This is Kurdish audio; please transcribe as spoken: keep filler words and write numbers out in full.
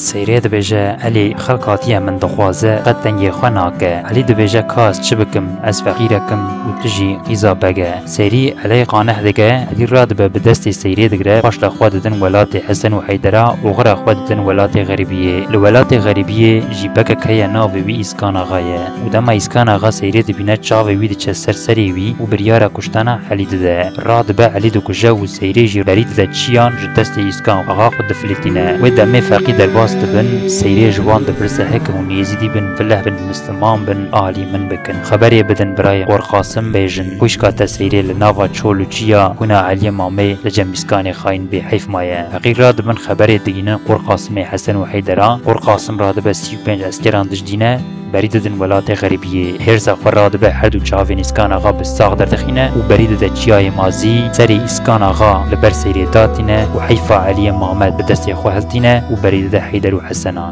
Seyrê dibêje, Elî, xelk hatiye min dixwaze, qet dengê xwe nake. Elî dibêje, Ka ez çi bikim? Ez feqîrek im û tu jî qîza beg e. Seyrî Elî qaneh dike, Elî radibe bi destê Seyrê digire, paşla xwe didin welatê Hesen û Heydera, oxira xwe didin welatê xerîbiyê. Li welatê xerîbiyê jî bekek heye navê wî Îskan Axa ye. Û dema Îskan Axa Seyrê dibîne, çavê wî diçe ser serê wî û biryara kuştana Elî dide. Radibe Elî dikuje û Seyrê jî berî dide çiyan ji destê Îskan Axa xwe difilîtîne. Wê demê feqî derbas dibin, Seyrê ji wan dipirse, Heke hûn Êzîdî bin, fileh bin, Misliman bin, alî min bikin. Xeberê bidin birayê Qor Qasim, bêjin, Xwişka te Seyrê li nava çol û çiya xwîna Eliyê Mamê li cem Îskanê xayîn bêheyf maye. Feqî radibin, xeberê digînin Qor Qasimê, Hesen û Heydera. Qor Qasim radibe sî û pênc eskeran dijdîne, berî didin welatê xerîbiyê. Hêrsa xwe radibe, her du çavên Îskan Axa bi sax derdixîne û berî dide çiyayê Mazî, serê Îskan Axa li ber Seyrê datîne û heyfa Eliyê Mamed bi destê xwe hiltîne û berî dide Heyder û Hesenan.